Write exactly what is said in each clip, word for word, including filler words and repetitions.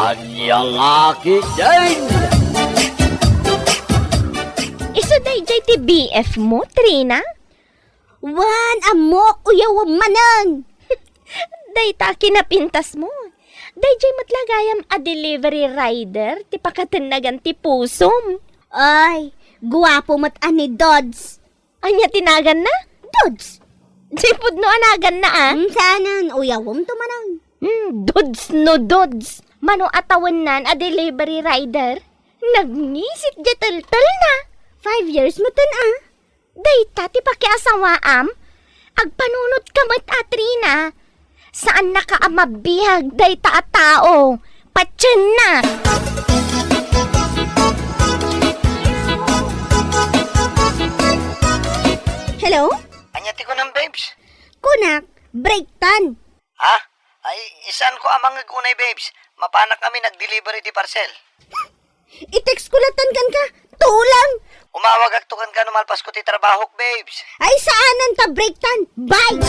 Ania la ketdin? Isu daydiay ti B F mo, Trina? Wen, ammok, uyawem manen. Dayta kinapintas mo. Daydiay met la gayam a delivery rider ti pakatennagan ti pusom. Ay, guapo met a ni Dods. Ania ti naganna? Dods. Di pudno a naganna, a? Hmm, saanen, uyawem to manen. Hmm, Dods no Dods. Mano a tawennan a delivery rider? Nagnisit diay teltelna. Five years meten, a. Dayta ti pakiasawaam? Agpanunotka met, a Trina. Saannaka a mabiag dayta a tao. Patienna! Hello? Ania ti kunam, babes? Kunak, break tan. Ha? Ay, saanko a mangngeg unay, babes. Mapanak ngamin ag-deliver iti parcel. I-text ko latan kenka. Tulang! Umawagakto kenka no malpasko ti trabahok, babes. Ay, saanen ta break tan. Bye!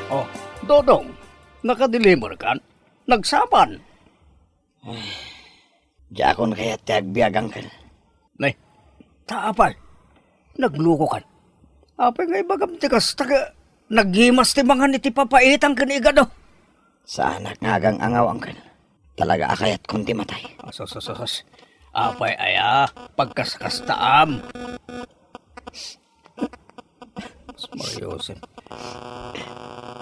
Oh, Dodong, naka-deliver kan? Nagsapan? Diakon kayat ti agbiag, Uncle. Nay, ta apay? Naglukokan. Apay nga ibagam ti kasta ket nagimas ti mangan iti papaitan ken igado? Saanak nga agang-angaw, Uncle. Talaga a kayatkon ti matay. Asus, asus, asus. Apay aya, pagkaskastaam? Mario Joseph.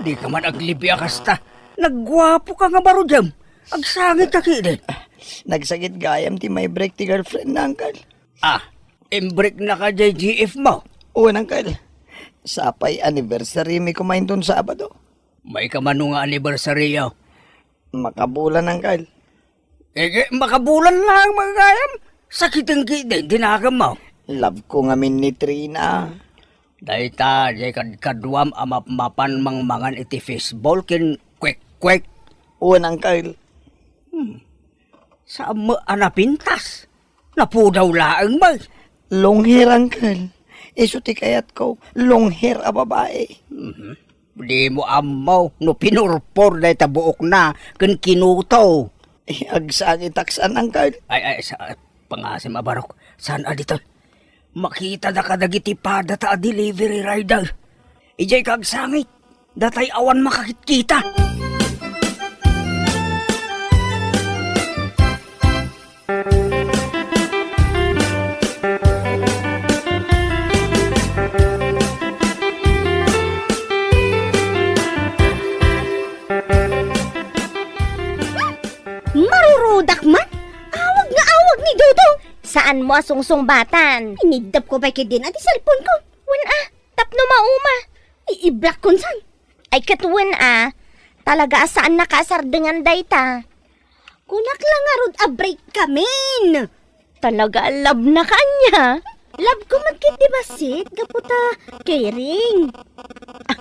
Dika man aglibbi a kasta. Nagguapoka nga baro diam. Agsangitka ketdi. Nagsakit gayam ti ma-break ti girlfriend na, Uncle. Ah, imbreaknaka diay G F mo? Wen, Uncle. Sapay anniversary mi koma inton Sabado. Maika mano nga anniversary-yo? Makabulan, Uncle. Eh, eh, makabulan laeng gayam. Sakiten ketdi ti nakemmo. Love ko ngamin ni Trina. Dayta, diay kadkaduam a mapmapan mangmangan iti fishball ken kwek-kwek. Wen, Uncle. Hmm. Saan met a napintas? Napudaw laeng met. Long hair, Uncle. Isu ti kayatko. Long hair a babai. Mhm. Dimo ammo no pinurpor dayta buokna ken kinuto. Eh, agsangitak saan, Uncle. Ay, ay, sa-, pangasim a barok. Saan a diton? Makitadaka dagiti padata a delivery rider. Idiay ka agsangit. Datay awan makakitkita. Marurudak man? Awag nga awag ni Dodong! Saanmo a sungsungbatan? Iniddapko pay ketdin a ti cellphone ko. Wen a, tapno mauma. I-block kon san. Ay, ket wen a, talaga a saannaka a sardengan dayta. Kunak la ngarud a break kamin. Talaga a love na ka ania? Love ko met ketdi bassit, gapu ta caring.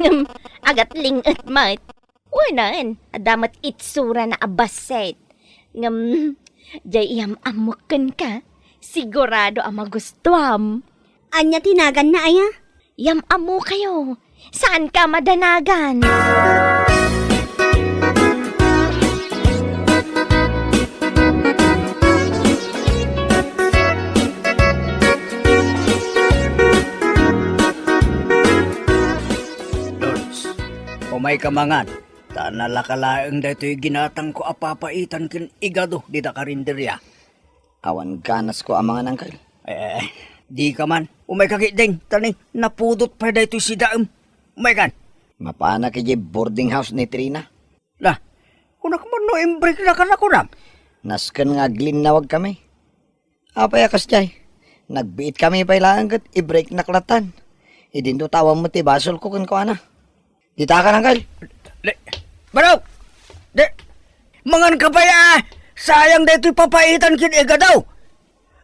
Ngem, agatling-et met. Wen a, adda met itsurana a bassit. Ngem, diay iyam-ammok kenka, sigurado a magustuam. Ania ti naganna aya? Iyam-ammokayo. Saanka a madanagan? Lods, umayka mangan, ta nalaka laeng daytoy ginatangko a papaitan ken igado dita karinderia. Awan ganasko a mangan, Uncle. Eh, dika man. Umayka ketdin, ta ni, napudot pay daytoy sidaem. Umaykan. Mapanak idiay boarding house ni Trina. La, kunak man no imbreaknaka a kunam? Nasken nga aglinnawagkami. Apay a kasdiay? Nagbiitkami pay laeng ket imbreaknak latan. Idinto tawan met ti basolko kenkuana. Dita ka, Uncle. Di, Barok! Di, mangan ka pay a, sayang daytoy papaitan ken igado.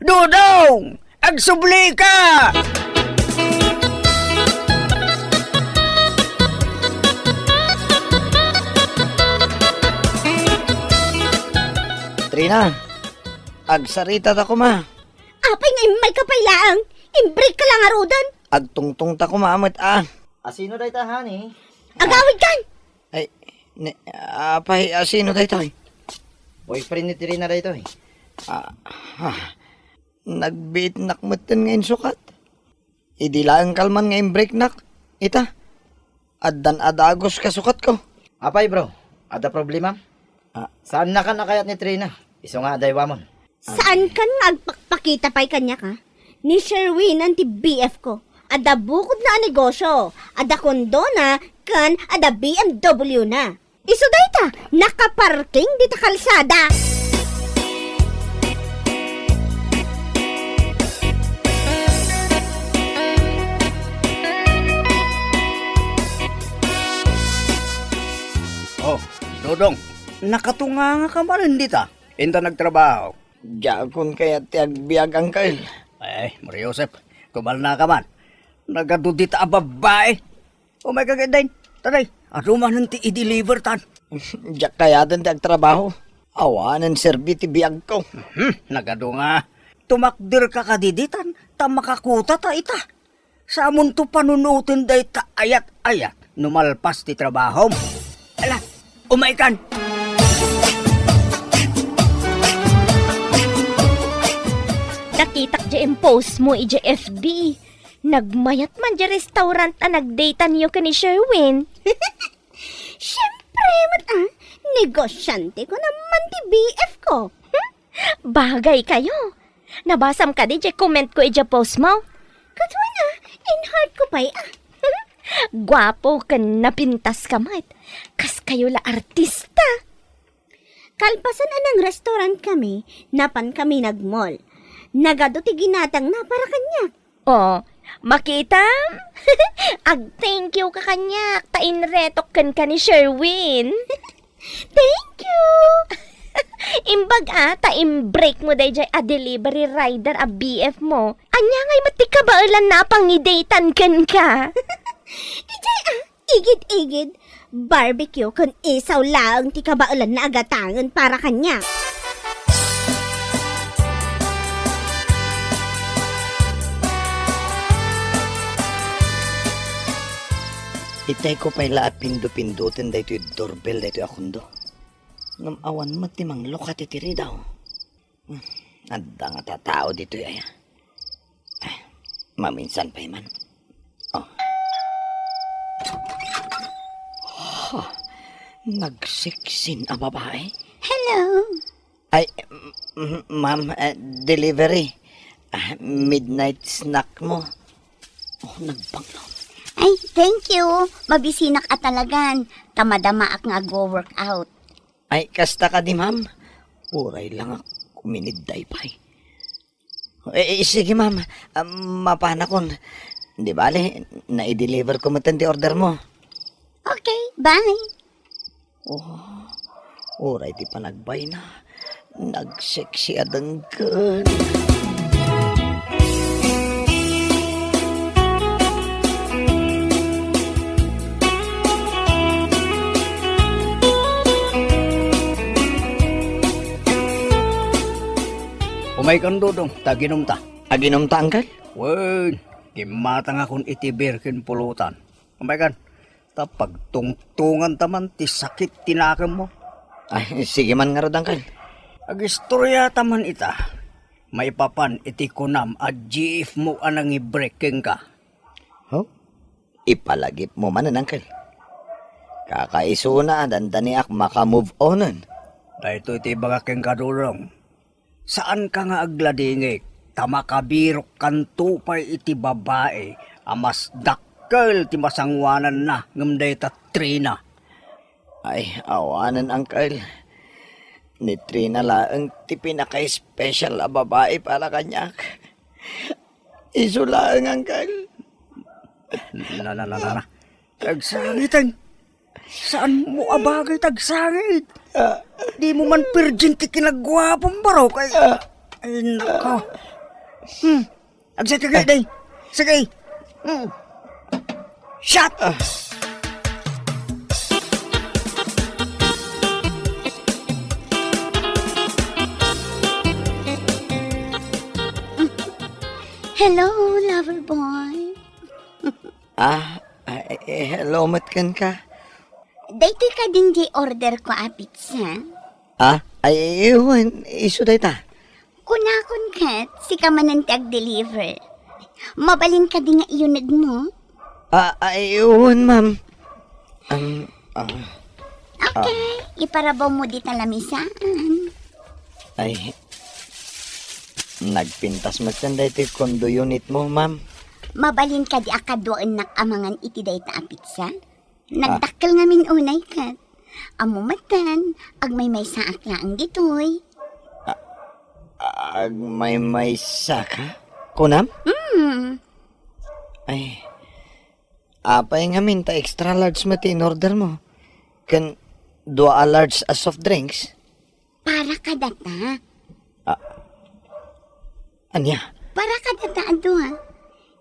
Dodong! Agsubli ka! Trina, agsarita ta koma. Apay nga immayka pay laeng? Imbreak ka la ngaruden? Agtungtong ta koma met, a. Asino dayta, honey? Agawid kan! Ay, ni, apay, asino daytoy? Boyfriend ni Trina daytoy. Ah, ah, nagbiitnak metten nga insukat. Idi laeng kalman nga imbreaknak, ita, addan a dagus kasukatko. Apay, bro, adda problema? Ah. Saannakan a kayat ni Trina, isu nga adaywamon. Saankan nga agpakpakita pay kaniak, a? Ni Sherwin ti B F ko. Adda bukodna a negosyo, adda kondona, ken adda B M W na. Isu dayta, nakaparking dita kalsada. Oh, Dodong, nakatunganga ka manen dita? Inta nagtrabaho. Diakon kayat ti agbiag, Uncle. Ay, Maria Josep, kumalna ka man. Nagadu dita a babbai. Umay ka ketdin. Taday, adu manen ti i-deliver tan. Diak kayaten ti agtrabaho. Awanen serbi ti biagko. Hmm, nagadu nga. Tumakder ka kadi ditan, ta makakuta ta ita. Samonto panunoten dayta ayat-ayat no malpas ti trabahom. Ala, umay kan. Nakitak di post mo iti F B. Nagmayat man di restaurant a nagdatean yo ken ni Sherwin. Siyempre met, a, negosyante ko naman ti B F ko. Hmm? Bagay kayo. Nabasam kadi jay comment ko ijay post mo? Kaduana, in-heart ko pay, a. Guapo ken napintas ka met. Kas kayo la artista. Kalpasan a nang-restaurant kami, napan kami nag-mall. Nagadu ti ginatangna para kaniak. Oh, makitam? Ag-thank you ka kaniak, ta inretok kenka ni Sherwin. Thank you! Imbag a, ta imbreak mo dayjay a delivery rider a B F mo. Ania ngay met ti kabaelanna a pangidatean kenka? Ijay a, igid-igid, barbecue ken isaw laeng ti kabaelanna a gatangen para kaniak. Itayko pay la a pindo-pindoten daytoy doorbell daytoy a kondo. Ngem awan met ti manglukat iti ridaw. Hmm, adda nga tatao ditoy aya. Ay, maminsan pay man. Oh. Ha, nagseksin a babae? Hello. Ay, m-, m-, ma'am, eh, delivery. Ah, midnight snack mo. Oh, nagbanglo. Ay, thank you. Mabisinak a talagan. Ta madamaak nga agwo-workout. Ay, kasta kadi, ma'am? Uray lang a kuminidday pay. Eh, eh, sige, ma'am. Ah, mapanakon. Di bale, nai-deliver ko metten ti order mo. Okay, bye. Oh, uray ti panagbayna. Nagseksi a denggen. Umay kan, Dodong, ta aginumta. Aginumta, Uncle? Wen, kimmatangakon iti beer ken pulutan. Umay kan, ta pagtungtunganta man ti sakit ti nakemmo. Ay, sige man ngarud, Uncle. Agistoryata man ita. Maipapan iti kunam a G F mo a nangibreak kenka. Huh? Ipalagipmo manen, Uncle. Kakaisuna a dandaniak maka-move onen. Daytoy ti ibagak kenka, Dodong. Saanka nga agladingit, ta makabirokkanto pay iti babai a mas dakkel ti masangoananna ngem dayta Trina. Ay, awanen, Uncle. Ni Trina laeng ti pinaka-special a babai para kaniak. Isu laeng, Uncle. Na, na, na, na, na. Agsangiten. Saan mo a bagay ti agsangit? Ah. Di mo man virgin ti kinaguapom, baro, kay, ah, ay, nako. Hmm. Agsakit ka, day. Sige. Hmm. Shot! Ah. Hello, lover boy. Ah, ah, eh, hello met kenka. Daytoy kadin diay order ko a pizza? Ah, ay, wen, isu dayta. Kunakon ket, sika manen ti agdeliver. Mabalin kadi nga iyunegmo? Ah, ay, wen, ma'am. Ang, ah, Okay, iparabawmo dita lamisaan. Ay, nagpintas met daytoy condo unitmo, ma'am. Mabalin kadi a kaduaennak a mangan iti dayta a pizza? Ah. Nagdakkel ngamin unay ket. Ammo metten, agmaymaysaak laeng ditoy. Ah, agmaymaysaka? Kunam? Mm. Ay, apay ngamin ta extra large met ti in-ordermo? Ken dua a large a soft drinks? Para kadata. Ah, ania? Para kadata a dua.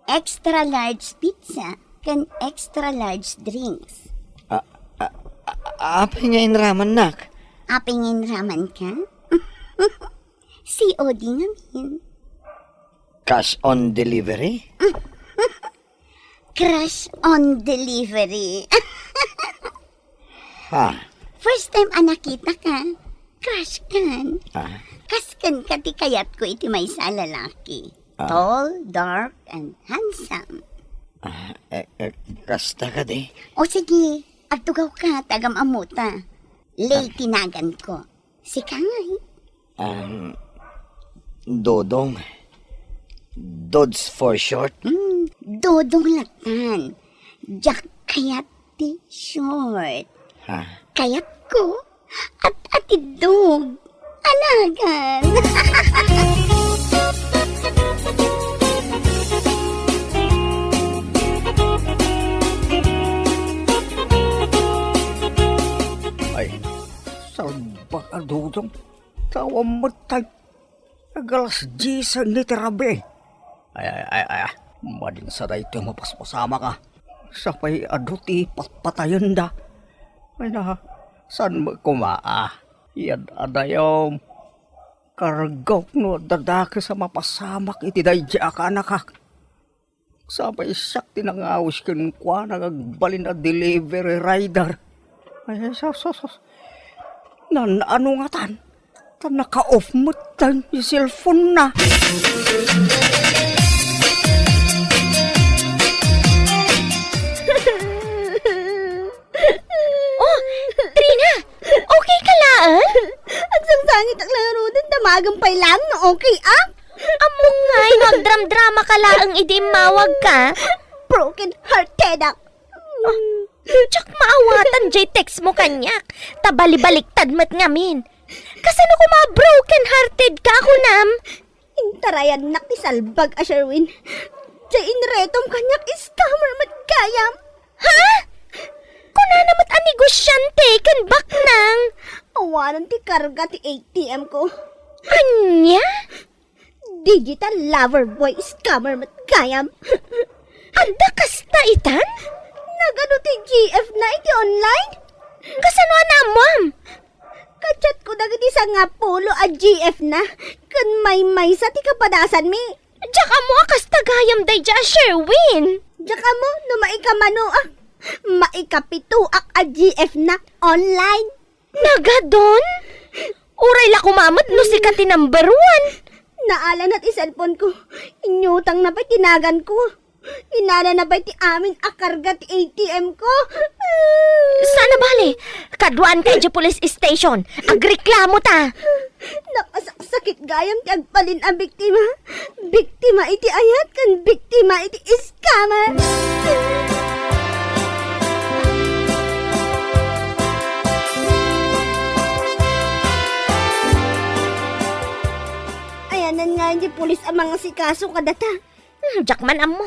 Extra large pizza ken extra large drinks. Ah, ah, ah, apay nga inramannak? Apay nga inramanka? C O D ngamin. Cash on delivery? Crush on delivery. Ha? First time a nakitaka, crush kan. Ah. Kas kenka ti kayatko iti maysa a lalaki. Ah. Tall, dark, and handsome. Ah, eh, eh, kasta kadi? O sige, agtugawka, ta agam-ammota. Lay Ah. ti naganko. Sika ngay. Um, Dodong. Dods for short. Hmm, Dodong latan. Diak kayat ti short. Ha? Kayatko, at-atidog. Alagan. Ay, salbag a Dodong. Tawag met tay. Agalas diyes ni ti rabii. Ay, ay, ay, ay, ay. Madin sa daytoy mapaspasamak a. Sapay adu ti patpatayenda. Ay na, saan met koma a? Yan a dayom. Kargawk no adda dakes a mapasamak iti daydi a kaanakak. Sapay siak ti nangawis kenkuana nga agbalin a delivery rider. Ay, sus, sus, sus. Nan-ano ngatan? Ta naka-off met ti cellphone na. Oh, Trina! Okay ka laeng? Agsangsangitak laeng ngaruden, damagen pay laeng no okay ak. Ammom ngay no agdramdramaka laeng idi immawagka. Broken hearted ak. Ah, diak maawatan jay textmo kaniak. Ta balibaliktad met ngamin. Kasano koma a broken hearted ka, kunam? Intarayannak ti salbag a Sherwin. Jay inretom kaniak, scammer met gayam. Ha? Kunana met a negosyante ken baknang. Awanen ti karga ti A T M ko. Ania? Digital lover boy scammer met gayam. Adda kasta itan? Nagadu ti G F na iti online? Kasano a naammuam? Ka-chatko dagiti sangapulo a G F na, ken maymaysa ti kapadasanmi. Diak ammo a kasta gayam daydi a Sherwin. Diak ammo no maikanuak, maikapitoak a G F na online. Nagadun? Uray la koma met no sika ti number one. Naalana ti cellphone ko. Inyutangna pay ti naganko. Inanana pay ti amin a karga ti A T M ko. Saan a bale? Kaduaanka idiay police station. Agreklamo ta. Nakasaksakit gayam ti agbalin a biktima. Biktima iti ayat ken biktima iti scammer. Ayanan nga idiay pulis a mangasikaso kadata. Hmm, diak man ammo.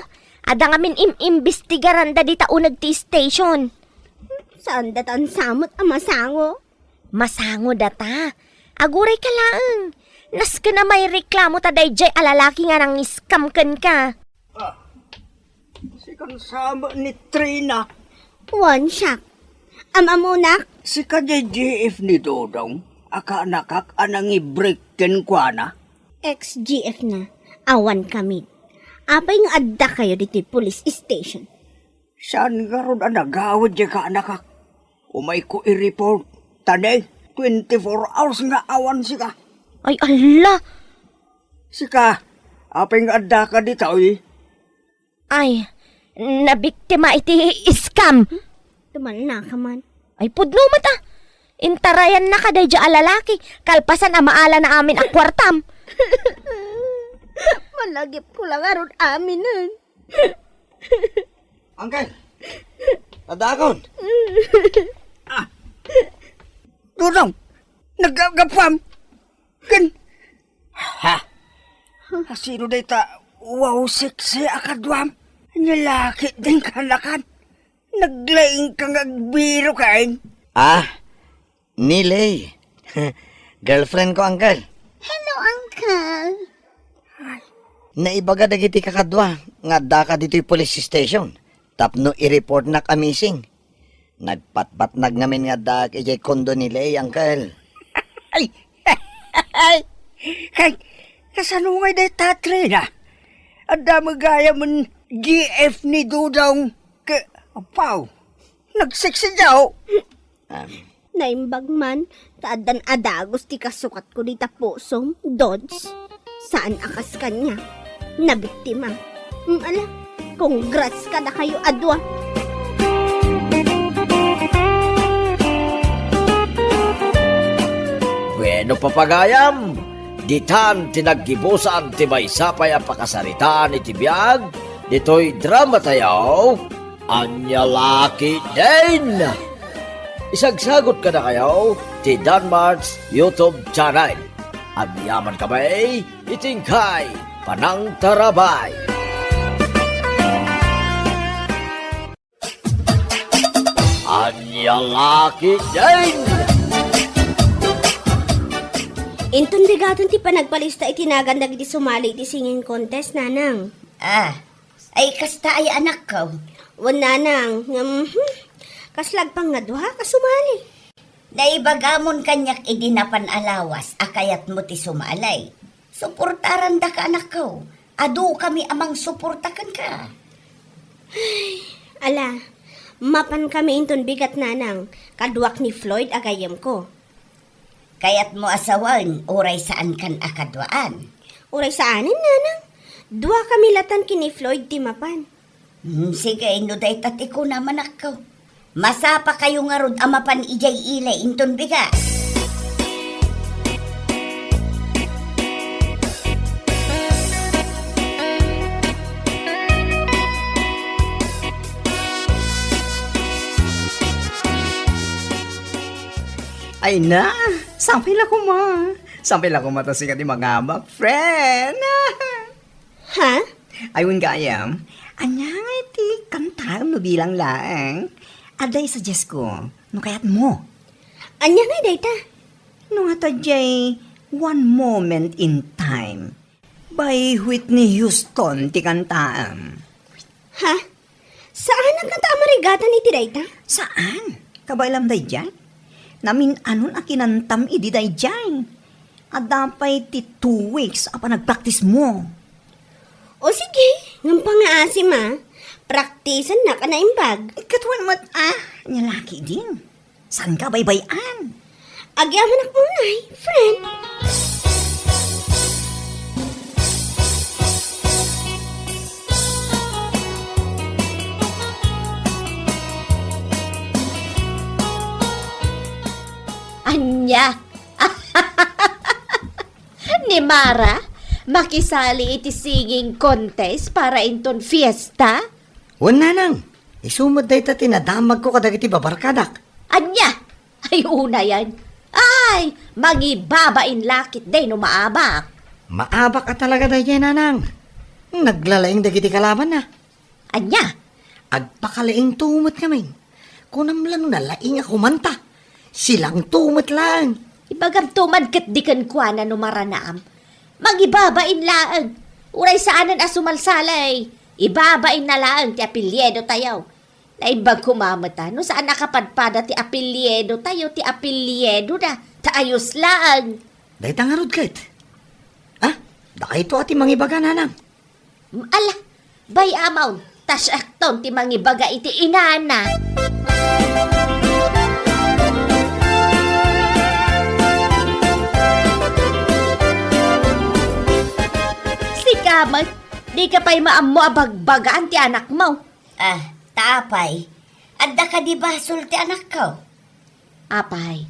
Adda ngamin im-imbestigaranda dita uneg ti station. Saan data sa met a masango? Masango data. Agurayka laeng. Nasken a maireklamo ta daydiay a lalaki nga nang-scam kenka. Ah, sikan sa met ni Trina. Wen, siak. Am-ammonak? Sika diay G F ni Dodong, a kaanakak a nangibreak kenkuana. Ex-G F na, awan kami. Apay nga addakayo ditoy police station? Saan ngarud a nagawid diay kaanakak? Umayko i-report. Ta ne, twenty-four hours nga awan sika. Ay, ala! Sika, apay nga addaka ditoy? Ay, nabiktima iti scam. Tumalnaka man. Ay, pudno met a. Intarayannaka daydiay a lalaki, kalpasan a maalana amin a kuartam. Malagipko la ngarud aminen. Uncle, adakon. Ah. Dodong, naggapuam. Ken, ha? Asino dayta? Wow, sexy a kaduam. Ania la ketdin kaanakan. Naglaingka nga agbiro ken. Ah, ni Lei. Girlfriend ko, uncle. Hello, uncle. Naibaga dagiti kakadua nga addaka ditoy police station tapno i-reportnak a missing. Nagpatpatnag ngamin nga addaak idiay kondo ni Lei, uncle. Ay! Ay! Kay, kasano ngay dayta, Trina? Adda met gayam G F ni Dodong. Ke, apaw, nagseksi diay. Um, Naimbag man, ta addan a dagus ti kasukatko dita pusom, Dods. Saan a kas kaniak. Nabiktima. Mm, ala, congrats kadakayo a dua. Bueno, papagayam, ditan ti naggibusan ti maysa pay a pakasaritaan iti biag ditoy dramatayo. Ania la ketdin? Isagsagot kadakayo ti Danmart's YouTube channel. Agyamankami iti inkay panangtarabay. Ania la ketdin? Inton bigaten ti panagpalista iti nagan dagiti sumali iti singing contest, Nanang. Ah, Ay, kasta ay, anakko. Wen, Nanang, ngem, hmm, kasla agpangngaduaka sumali. Naibagamon kaniak idi napan a lawas a kayatmo ti sumali. Suportarandaka, anakko. Adu kami a mangsuporta kenka. Ala, mapan kami inton bigat, Nanang. Kaduak ni Floyd a gayyemko. Kayatmo a sawen, uray saankan a kaduaan? Uray saanen, Nanang. Dua kami latan ken ni Floyd ti mapan. Hmm, sige, no dayta ti kunam, anakko. Masapakayo ngarud a mapan idiay ili inton bigat. Ay na, sapay la koma. Sapay la koma ta sika ti mangabak, friend. Ha? Ay, wen gayam, ania ngay ti kantaem no bilang laeng? Adda i-suggest ko, no kayatmo. Ania ngay dayta? No nga ta diay One Moment in Time. By Whitney Houston ti kantaem. Ha? Saan a kanta a marigatan iti dayta? Saan? Kabaelam daydiay? Namin-anon a kinantam idi daydiay. Adda pay ti two weeks a panagpraktismo. O sige, ngem pangaasim a. Praktisennak a naimbag. Ket wen met a, nia la ketdin. Saanka a baybay-an? Agyamanak unay, friend. Ania? Ni Mara, makisali iti singing contest para inton fiesta? Wen, Nanang, isu met dayta ti nadamagko kadagiti babarkadak. Ania? Ay, unayen. Ay, mangibabain la ketdi no maabak. Maabak a talaga daydiay, Nanang. Naglalaing dagiti kalabanna. Ania? Agpakalaingto met ngamin. Kunam la no nalaing a kumanta. Silangto met laeng. Ibagamto man ketdi kenkuana no maranaam. Mangibabain laeng. Uray saanen a sumalsalay. Ibabainna laeng ti apelyidotayo. Naimbag koma met a, no saan a kapadpada ti apelyidotayo, ti apelyidoda, ta ayos laeng. Dayta ngarud ket. Ah, dakayto a ti mangibaga, Nanang. Ala, bay-amon, ta siakton ti mangibaga iti inana. Sika met, dika pay maammo a bagbagaan ti anakmo. Ah, ta apay, adda kadi basol ti anakko? Apay,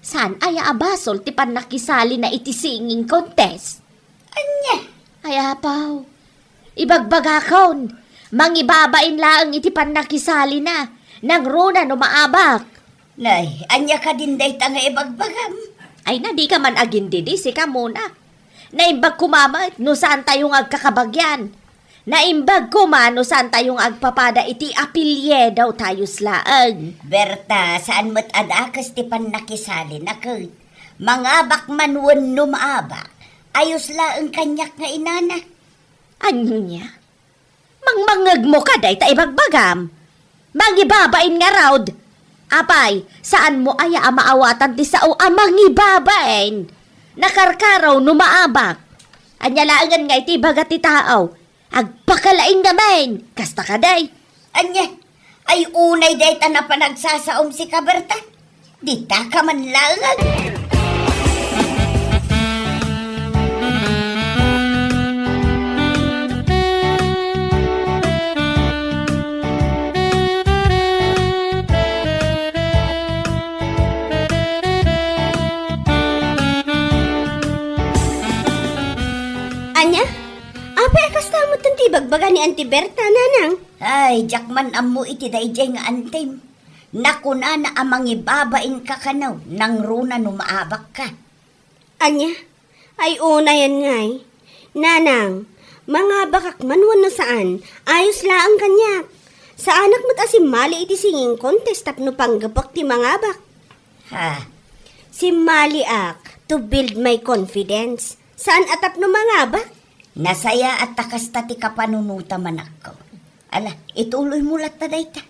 saan aya a basol ti pannakisalina iti singing contest? Ania? Ay, apaw, ibagbagakon, mangibabain laeng iti pannakisalina, nangruna no maabak. Nay, ania kadin dayta nga ibagbagam? Ay na, dika man agindidi, sika muna. Naimbag koma met no saantayo nga agkakabagyan. Naimbag koma no saantayo nga agpapada iti apelyido tayos laeng. Berta, saan met a dakes ti pannakisalina ket mangabak man wenno maabak, ayos laeng kaniak nga inana. Ania? Mangmangngegmo ka dayta ibagbagam? Mangibabain ngarud! Apay, saanmo aya a maawatan ti sao a mangibabain? Nakarkaro no maabak. Ania laengen nga iti ibaga ti tao? Agpakalaing ngamin! Kasta kadi? Ania? Ay unay dayta a panagsasaom, sika Berta? Dita ka man laeng. Ania? Apay a kasta met ti ibagbaga ni Auntie Berta, nanang? Ay, diak man ammo iti daydiay nga antim. Nakunana a mangibabainka kano, nangruna no maabakka. Ania? Ay, unayen ngay. Nanang, mangabakak man wenno saan, ayos laeng kaniak. Saanak met a simmali iti singing contest tapno panggepek ti mangabak. Ha? Simmaliak to build my confidence. Saan a tapno mangabak. Nasayaat ta kasta ti kapanunotam, anakko. Ala, ituloymo latta dayta.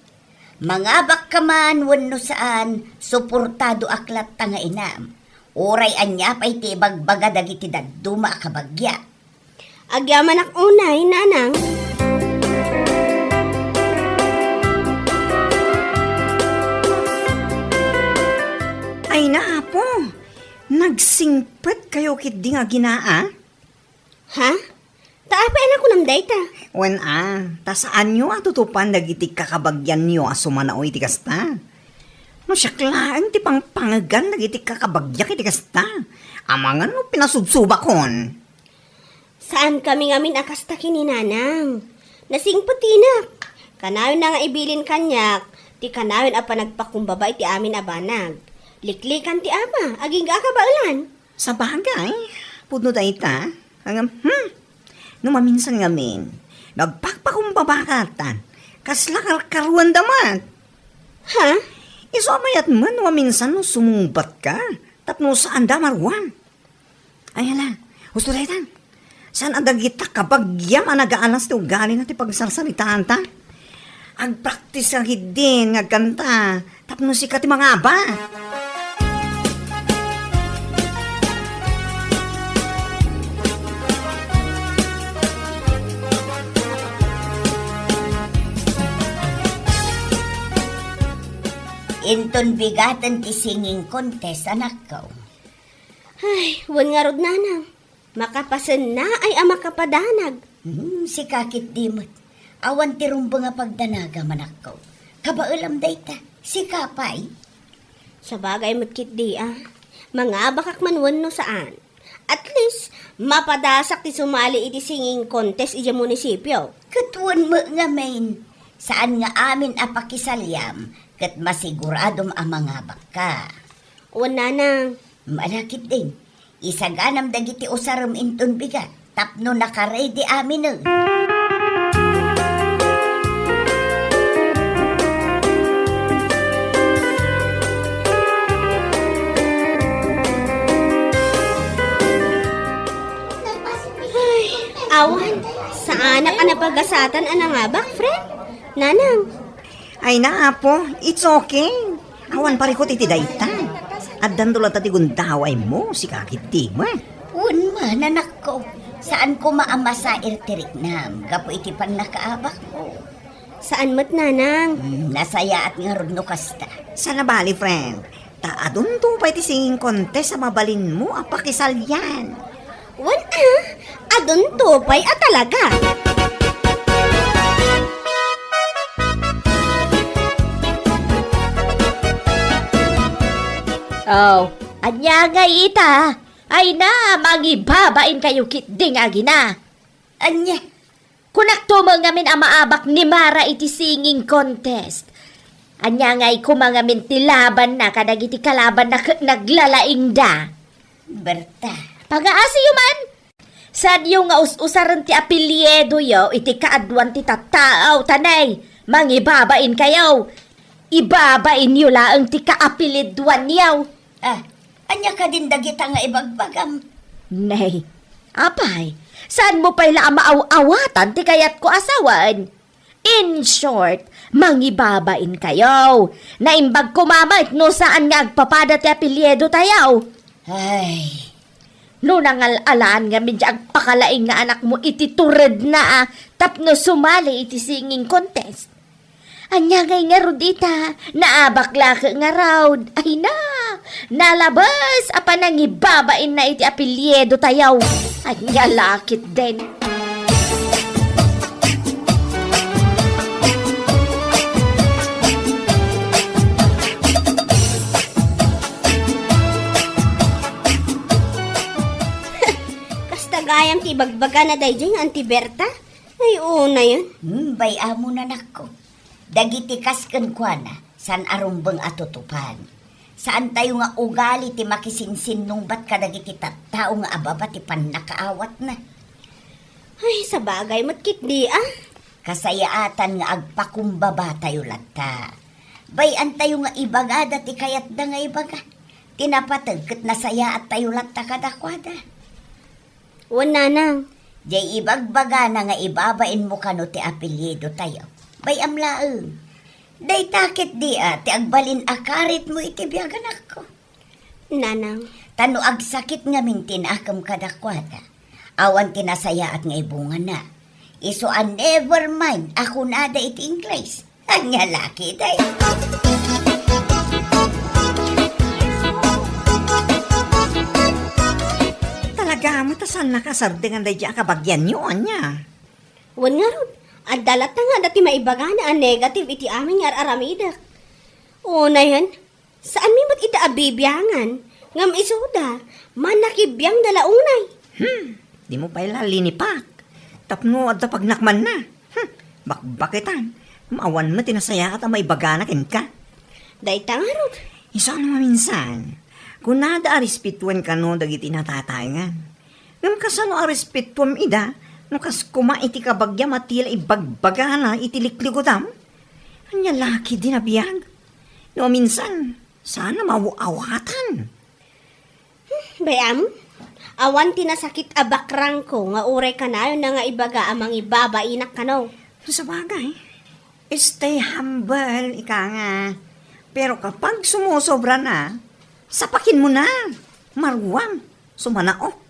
Mangabakka man wenno saan, suportadoak latta nga inam. Uray ania pay ti ibagbaga dagiti dadduma a kabagia. Agyamanak unay, nanang. Ay na, apo. Nagsingpet kayo ketdi nga aginaa? Ha? Ta apay a nakunam dayta? Wen a, ta saanyo a tutupan dagiti kakabagianyo a sumanaw iti kasta. No siak laeng ti pangpangegan dagiti kakabagiak iti kasta, amangan no pinasudsubakon. Saankami ngamin a kasta ken ni nanang. Nasingpet ti inak. Kanayon na nga ibilin kaniak ti kanayon a panagpakumbaba iti amin a banag. Liklikan ti ama, agingga a kabaelan. Sabagay, pudno dayta. Ngem, hmm, no maminsan ngamin, nagpakpakumbaba katan, kasla karkaruanda met. Ha? Isu a mayat met no maminsan no sumungbatka, tapno saanda maruan. Ay, hala, husto dayta. Saan a dagita kabagiam a nagaalas ti ugalina ti pagsarsaritaanta? Agpraktis ka ketdin nga agkanta tapno sika ti mangaba. Inton bigaten ti singing contest, anakko. Ay, wen ngarud, nanang. Makapasennaay a makapadanag. Hmm, sika ketdi met. Awan ti rumbeng a pagdanagam, anakko. Kabaelam dayta. Sika pay? Sabagay met ketdi a. Mangabakak man wenno saan. At least, mapadasak ti sumali iti singing contest idiay munisipio. Ket wen met ngamin, saan nga amin a pakisaliam ket masiguradom a mangabakka. Wen, nanang. Ala ketdin, isaganam dagiti usarem inton bigat tapno nakaredi aminen. Ay, awan, saanak a napagasatan a nangabak, friend. Nanang. Ay na, apo, it's okay. Awan parikut iti dayta. Addanto latta ti gundawaymo, sika ketdi met. Wen man, anakko. Saan koma a masair ti riknam gapu iti pannakaabakmo. Saan met, nanang. Hmm, nasayaat ngarud no kasta. Saan a bali, friend. Ta adunto pay ti singing contest a mabalinmo a pakisalian. Wen a, adunto pay a talaga. Oh, ania ngay ita? Ay na, mangibabain kayo ketdi nga agina. Ania? Kunakto met ngamin a maabak ni Mara iti singing contest. Ania ngay koma ngamin ti labanna kadagiti kalabanna ket naglalaingda? Berta. Pagaasiyo man! Saanyo nga us-usaren ti apelyidoyo iti kaaduan ti tattao, ta nay, mangibabain kayo. Ibabainyo laeng ti kaapelyidoanyo. Ah, ania kadin dagita nga ibagbagam? Nay, apay, saanmo pay la a maaw-awatan ti kayatko a sawen? In short, mangibabain kayo. Naimbag koma met no saan nga agpapada ti apelyidotayo. Ay. No nangal-alaan ngamin ti agpakalaing nga anakmo iti turedna a tapno sumali iti singing contest. Ania ngay ngarud ita? Naabak la ket ngarud. Ay na! Nalabes a panangibabainna iti apelyidotayo. Ania la ketdin? Kasta gayam ti ibagbagana daydiay nga Auntie Berta? Ay, unayen. Hmm, bay-am, anakko. Dagiti kas kenkuana, saan a rumbeng a tutupan. Saantayo nga ugali ti makisinsinnungbat kadagiti tattao nga ababa ti pannakaawatna. Ay, sabagay met ketdi, a. Kasayaatan nga agpakumbabatayo latta. Bay-antayo nga ibagada ti kayatda nga ibaga. Ti napateg ket nasayaattayo latta kadakuada. Wen, nanang. Diay ibagbagana nga ibabainmo kano ti apelyidotayo. Bay-am laeng. Dayta ketdi a ti agbalin a karitmo iti biag, anakko. Nanang. Ta no agsakit ngamin ti nakem kadakuada, awan ti nasayaat nga ibungana. Isu a never mind a kunada iti Ingles. Ania la ketdi? Talaga met a saannaka a sardengan daydiay a kabagianyo, ania? Wen ngarud, adda latta nga adda ti maibagana a negative iti amin nga ar-aramidek. Unayen, saanmi met ita a bibiangan, ngem isuda, manakibiangda la unay. Hmm, dimo pay la linipak. Tapno adda pagnakmanna. Hmm, bakbaketan. Awan met ti nasayaat a maibagana kenka. Dayta ngarud. Isu a no maminsan, kunada a respetuen kano dagiti natataengan. Ngem kasano a respetuen ida no kas koma iti kabagiam a ti la ibagbagana iti liklikudam? Ania la ketdi a biag? No maminsan, saan a maaw-awatan. Hmm, bay-am, awan ti nasakit a bakrangko nga uray kanayonna nga ibaga a mangibabainak kano. Sabagay, stay humble, ika nga. Pero kapag sumusobra na, sapakin mo na. Maruam, sumanao.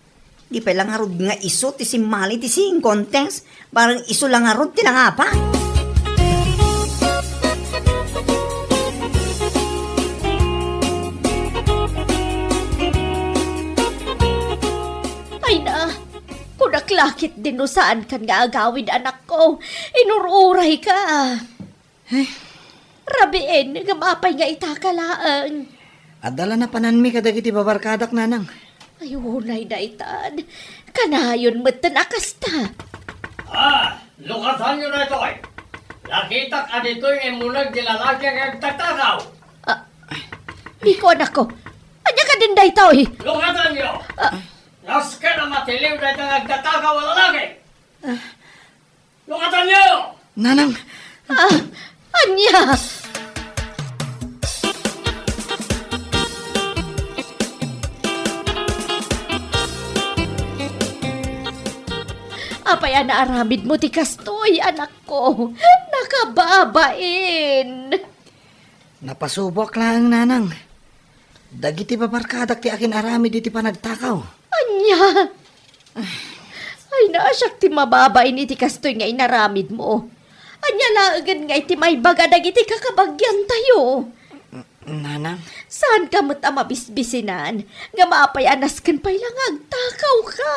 Di pay la ngarud nga isu ti simmali ti singing contest, bareng isu la ngarud ti nangabak. Ay na, kunak la ketdin no saankan nga agawid, anakko. Inur-urayka. Eh? Rabiin, ngem apay nga itaka laeng? Adda la napananmi kadagiti babarkadak, nanang. Ay, unay daytan. Kanayon metten a kasta. Ah, lukasanyo daytoy. Nakitak a ditoy nga immuneg ti lalaki nga agtatakaw. Ah, Biko, anakko. Ania kadin daytoy? Lukasanyo! Ah. Nasken a matiliw dayta nga agtatakaw a lalaki. Ah. Lukatanyo! Nanang! Ah, ania? Apay a naaramidmo ti kastoy, anakko? Nakababain. Napasuboak laeng, nanang. Dagiti babarkadak ti akin-aramid iti panagtakaw. Ania? Ay, naasiak ti mababain iti kastoy nga inaramidmo. Ania laengen nga iti maibaga dagiti kakabagiantayo? Nanang? Saanka met a mabisbisinan nga maapay a nasken pay la nga agtakawka?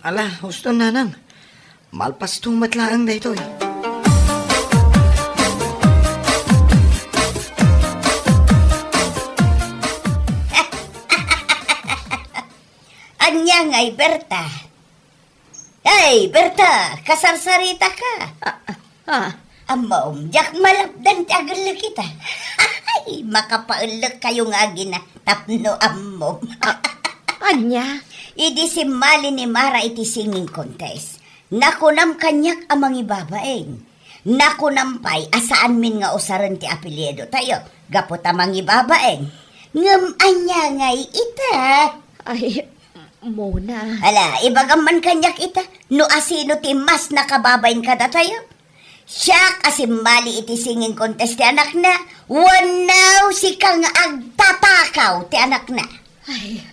Ala, husto, Nanang. Malpasto met laeng daytoy. Ania ngay, Berta? Ay, Berta, kasarsaritaka. Ah, ah, ah. Ammom, diak malapdan ti agellek ita. Ay, makapaellek kayo nga agina tapno ammom. Ah, ania? Idi simmali ni Mara iti singing contest, nakunam kaniak a mangibabain. Nakunam pay a saanmin nga usaren ti apelyido tayo, gapu ta mangibabain. Ngem ania ngay ita? Ay, Mona. Ala, ibagam man kaniak ita, no asino ti mas nakababain kadatayo? Siak a simmali iti singing contest ti anakna, wenno sika nga agtatakaw ti anakna? Ay,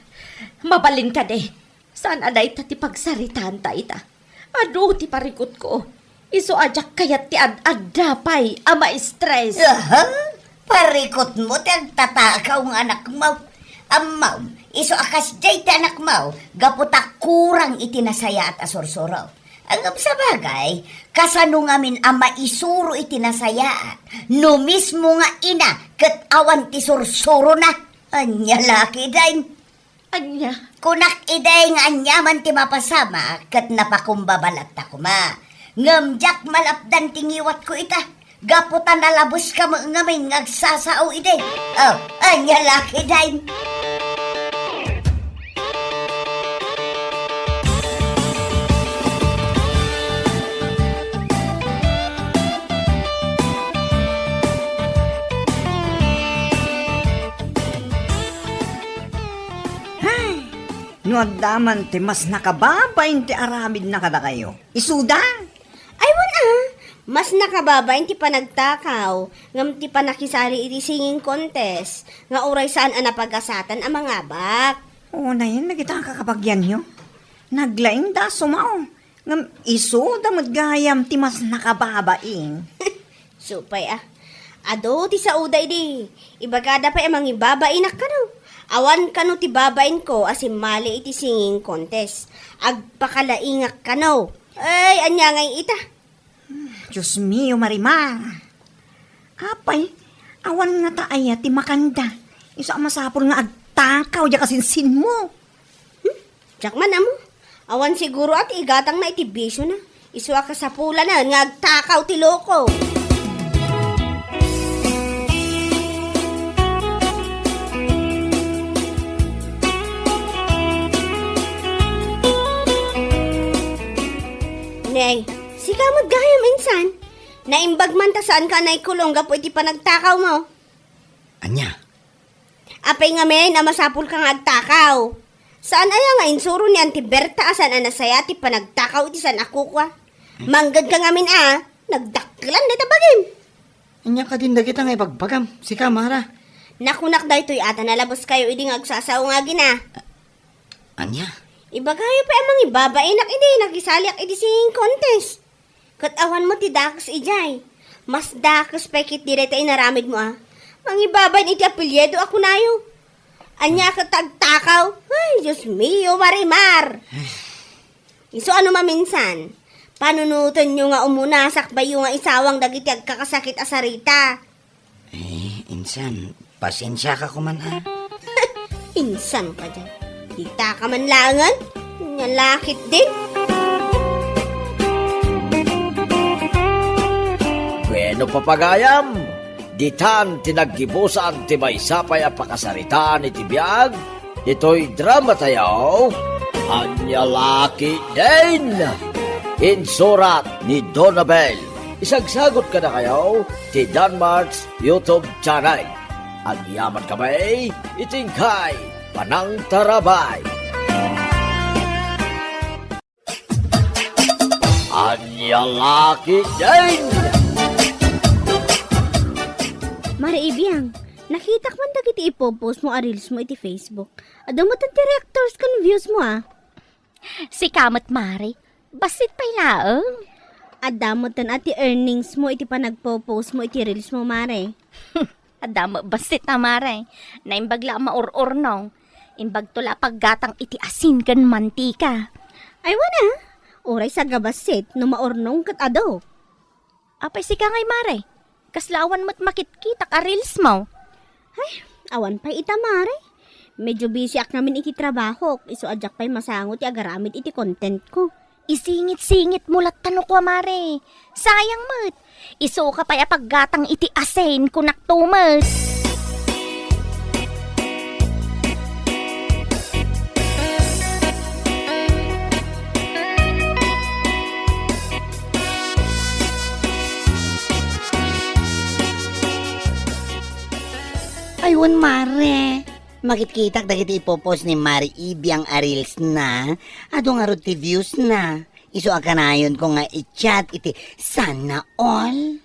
mabalin kadi. Saan a dayta ti pagsaritaanta ita? Adu ti parikutko. Isu a diak kayat ti ad-adda pay a ma-stress. Aha! Parikutmo ti agtatakaw nga anakmo. Ammom, isu a kasdiay ti anakmo, gapu ta kurang iti nasayaat a sursuro. Ngem sabagay, kasano ngamin a maisuro iti nasayaat no mismo nga ina ket awan ti sursurona? Ania la ketdin? Ania? Kunak idi nga aniaman ti mapasamak ket napakumbaba latta koma. Ngem diak malapdan ti ngiwatko ita, gapu ta nalabeska met ngamin nga agsasao idi. Oh, ania la ketdin? Ay, no adda man ti mas nakababain ti aramidna kadakayo, isuda? Ay, wen a, mas nakababain ti panagtakaw ngem ti pannakisali iti singing contest nga uray saan a napagasatan a mangabak. Unayen dagita a kakabagianyo. Naglaingda a sumao. Ngem isuda met gayam ti mas nakababain. Supay a. Adu ti saoda idi. Ibagada pay a mangibabainak kano. Awan kano ti babainko a simmali iti singing contest. Agpakalaingak kano. Ay, ania ngay ita? Dios mio, Marimar. Apay, awan ngata aya ti makanda? Isu a masapul nga agtakaw diay kasinsinmo. Hmm? Diak man ammo. Awan siguro a ti igatangna iti bisiona. Isu a kasapulanan nga agtakaw ti loko. Nay, sika met gayam insan. Naimbag man ta saanka a naikulong gapu iti panagtakawmo. Ania? Apay ngamin a masapulka nga agtakaw? Saan aya nga insuro ni Auntie Berta a saan a nasayaat ti panagtakaw iti saan a kukua? Mangngegka ngamin a, nagdakkelan dayta bagim. Ania kadin dagita nga ibagbagam, sika, Mara? Nakunak daytoy a ta nalabeskayo idi nga agsasao nga agina. Ania? Ibagayo pay a mangibabainak idi nakisaliak iti singing contest. Ket awan met ti dakes idiay. Mas dakes pay ketdi dayta inaramidmo a mangibabain iti apelyido a kunayo. Ania ket ta agtakaw? Ay, Dios mio, Marimar! Isu a no maminsan, panunotenyo nga umuna sakbayyo nga isawang dagiti agkakasakit a sarita. Eh, insan, pasensiaka koman a. Insan kadi. Ditaka man laengen. Ania la ketdin? Bueno, papagayam, ditan ti naggibusan ti maysa pay a pakasaritaan iti biag. Ditoy dramatayo, Ania la ketdin? Insurat ni Donabel. Isagsagut kadakayo ti Danmart's YouTube channel. Agyaman kami iti inkay panangtarabay. Ania la ketdin? Mare Ibiang, nakitak man dagiti ipo-post mo a reels mo iti Facebook. Adu met ti reactors ken views mo, a. Sika met, Mare. Bassit pay laeng. Adda metten a ti earnings mo iti panagpo-post mo iti reels mo, Mare. Adda met bassit a, Mare. Naimbag la a maur-urnong. Imbagto la a paggatang iti asin ken mantika. Ay, wen a. Uray sagabassit no maurnong ket adu. Apay sika ngay, Mare? Kasla awan met makitkitak a reels mo? Ay, awan pay ita, Mare. Medyo busyak ngamin iti trabahok, isu a diak pay masango ti agaramid iti content ko. Isingit-singit mo latta no kua, Mare. Sayang met. Isuka pay a paggatang iti asin, kunak to met. Ay, wen, Mare. Makitkitak dagiti ipopost ni Mare Ibiang a reels na. Adu ngarud ti views na. Isu a kanayonko nga i-chat iti sana all.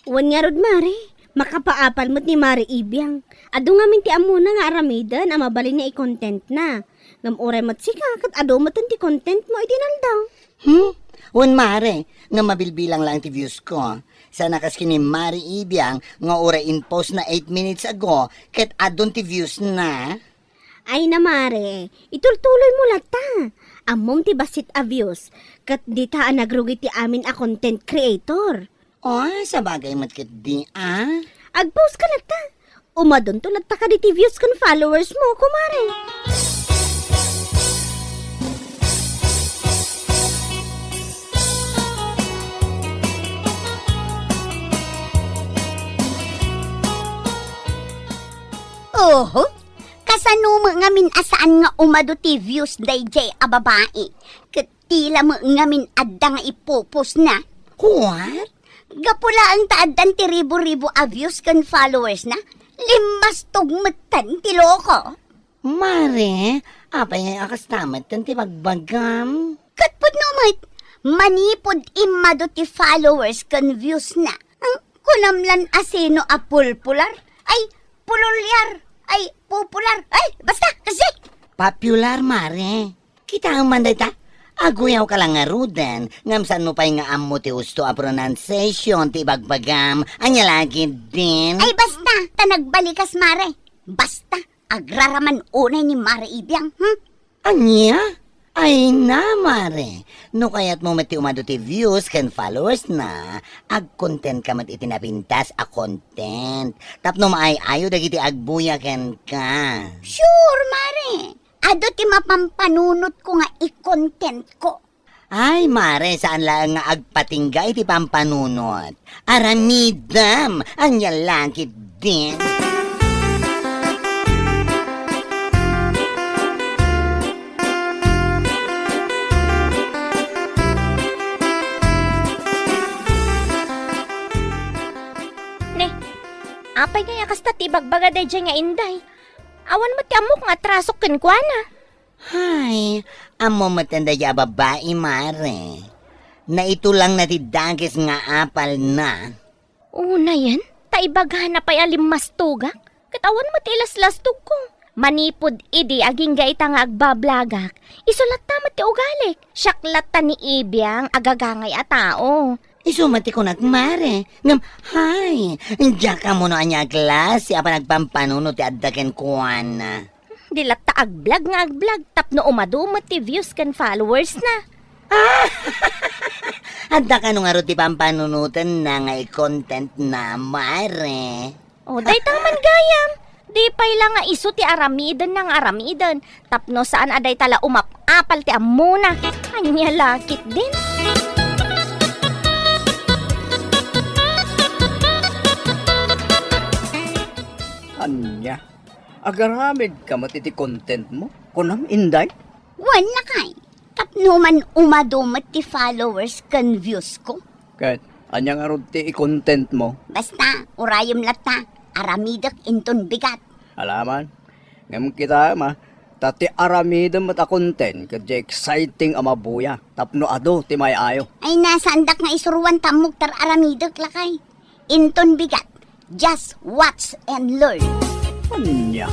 Wen ngarud, Mare, makapaapal met ni Mare Ibiang. Adu ngamin ti ammona nga aramiden a mabalinna i-content na. Ngem uray met sika, ket adu meten ti content mo iti naldaw. Hmm? Wen, Mare, nga mabilbilang laeng ti views ko. Sana kas ken ni Mare Ibiang nga uray in-post na eight minutes ago, ket adun ti views na. Ay na, Mare, itultuloy mo latta. Ammom ti bassit a views, ket dita a nagrugi ti amin a content creator. Oh, sabagay met ketdi, ah. Ag-post ka latta. Umadunto latta kaditi views ken followers mo, kumare. Oho, kasano met ngamin a saan nga umadu ti views daydiay a babai? Ket tila met ngamin adda nga ipopost na. What? Gapu laeng ta addan ti ribu-ribu a views ken followers na, limmastog metten ti loko. Mare, apay ngay a kasta metten ti bagbagam? Ket pudno met, manipud immadu ti followers ken views na, ang kunam lan a sino a pulpular? Ay, pululyar? Ay, popular? Ay, basta, kasi! Popular, mare. Kitaem man dayta, aguyaw ka la ngaruden, ngem saanmo pay nga ammo ti husto a pronunciation ti ibagbagam, ania la ketdin? Ay, basta, ta nagbalikas, mare. Basta, agraraman unay ni Mare Ibiang, hmm? Ania? Ay na, mare. No kayatmo met ti umadu ti views ken followers na, agkontent ka met iti napintas a content. Tapno maay-ayo dagiti agbuya kenka. Sure, mare. Adu ti mapampanunotko nga i-contentko. Ay, mare, saan laeng nga agpatingga iti pampanunot. Aramidem, ania la ketdin? Ne, apay ngay a kasta ti ibagbaga daydiay nga inday? Awan met ti ammok nga atrasok kenkuana. Hay, ammo met daydiay a babai, mare. Naitulangna ti dakes nga apalna. Unayen, ta ibagana pay a limmastogak, ket awan met ilaslastogko. Manipud idi agingga ita nga agbablagak, isu latta met ti ugalik. Siak latta ni Ibiang a gagangay a tao. Isu met ti kunak, mare. Ngem, hay, diak ammo no ania a klase a panagpampanunot ti adda kenkuana. Di latta agblog nga agblog tapno umadu met ti views ken followers na. Adda kano ngarud ti pampanunotenna nga i-content na, mare? O, dayta man gayam. Di pay la nga isu ti aramidenna nga aramiden. Tapno saan a dayta la umap-apal ti ammona. Ania la ketdin? Ania? Agaramidka met iti contentmo? Kunam, Inday? Wen, lakay. Tapno man umadu met ti followers ken views ko. Ket ania ngarud ti i-contentmo? Basta, urayem latta, aramidek inton bigat. Alaman. Ngem kitaem a, ta ti aramidem met a content ket diay exciting a mabuya tapno adu ti maay-ayo. Ay, na, saandak nga isuruan ta ammok ti ar-aramidek, lakay. Inton bigat, just watch and learn. Ania?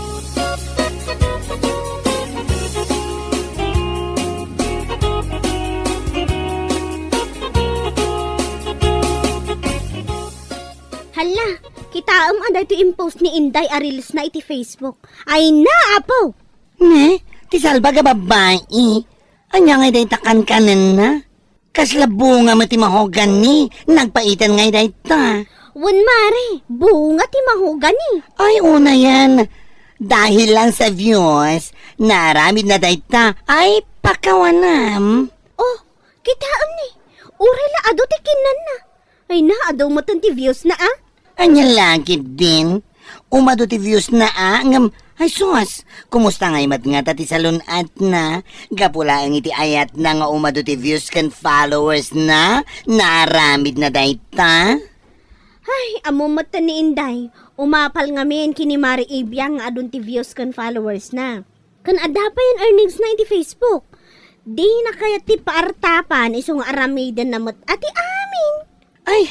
Ala, kitaem a daytoy impost ni Inday a reels na iti Facebook. Ay na, apo! Ne, ti salbag a babbai. Ania ngay dayta kankanenna? Kasla bunga met ti mahogani, nagpaitan ngay dayta. Wen, mare, bunga ti mahogani. Ay, unayan. Dahil lang sa views, naaramid na dayta. Ay, pakawanam. Oh, kitaem ni. Uray la adu ti kinnanna. Ay na, adu metten ti views na, a? Ania la ketdin? Umadu ti views na, a? Ngem, ay sus, kumusta ngay met ngata ti salun-atna? Gapu laeng iti ayatna nga umadu ti views ken followers na, naaramid na dayta? Ay, ammo metten ni Inday. Umapal ngamin ken ni Mari Ibiang nga adun ti views ken followers na. Ken adda pay earnings na iti Facebook. Dina kayat ti paartapan isu nga aramidenna met a ti amin. Ay,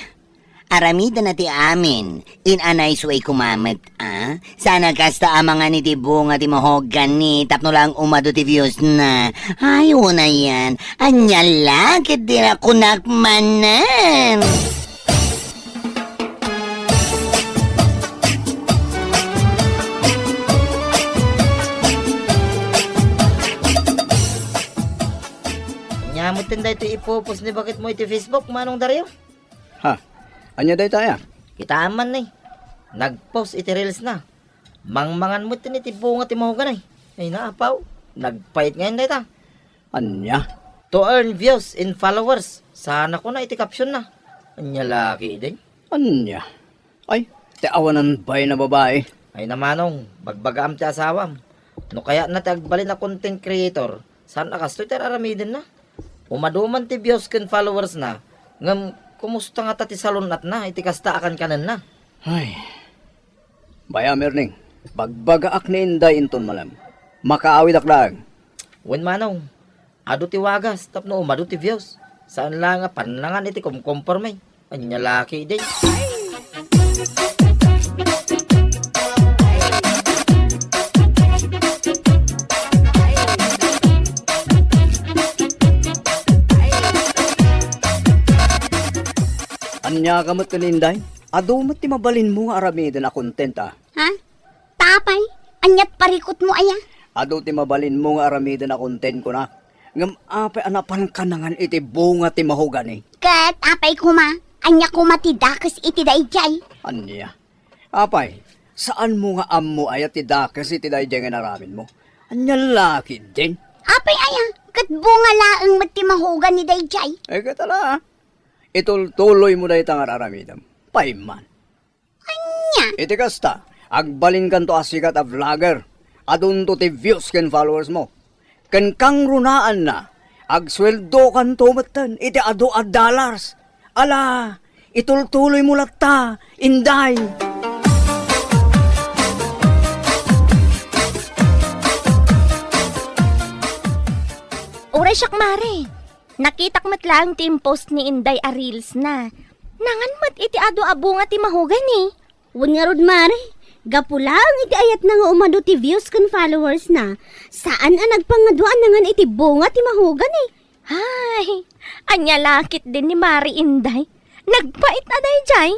aramidenna ti amin. In a nice way koma met, a? Saan a kasta amangan iti bunga ti mahogani tapno lang umadu ti views na. Ay, unayan. Ania la, ket dina kunak manen. Ania metten daytoy ipopost ni baketmo iti Facebook, Manong Dario? Ha? Ania dayta, aya? Kitaem man ni. Nagpost iti reels na. Mangmangan metten iti bunga ti mahogani. Ay na, apo. Nagpait ngayon dayta. Ania? To earn views and followers. Saan a kuna iti caption na. Ania la ketdin? Ania? Ay, ti awanan bay na babai. Ay na, Manong, bagbagaam ti asawam. No kayatna ti agbalin a content creator, saan a kastoy ti ar-aramidenna? Umadu man ti views ken followers na, ngem kumusta ngata ti salun-atna iti kasta a kankanenna? Ay. Bay-am, Erning, bagbagaak ni Inday inton malem. Makaawidak laeng. Wen, Manong, adu ti wagas tapno umadu ti views. Saan la nga pannangan iti kumkomporme. Ania la ketdin? Ania ka met ken Inday? Adu met ti mabalinmo nga aramiden a content, a? Ha? Ta apay, aniat parikutmo aya? Adu ti mabalinmo nga aramiden a content kunak. Ngem apay a napanka nangan iti bunga ti mahogani? Ket apay koma, ania koma ti dakes iti daydiay? Ania? Apay, saanmo nga ammo aya ti dakes iti daydiay nga inaramidmo? Ania la ketdin? Apay aya, ket bunga laeng met ti mahogani daydiay? Eh, ket ala, itultuloymo dayta nga ar-aramidem. Pay man. Ania? Iti kasta, agbalinkanto a sikat a vlogger. Adunto ti views ken followers mo. Ken kangrunaanna, agsueldokanto metten iti adu a dollars. Ala, itultuloymo latta, Inday. Uray siak, mare. Nakitak met laeng ti impost ni Inday a reels na. Nangan met iti adu a bunga ti mahogani. Wen ngarud, mare, gapu laeng iti ayatna nga umadu ti views ken followers na, saan a nagpangngad a nangan iti bunga ti mahogani. Hay, ania la ketdin ni Mare Inday? Nagpait a daydiay.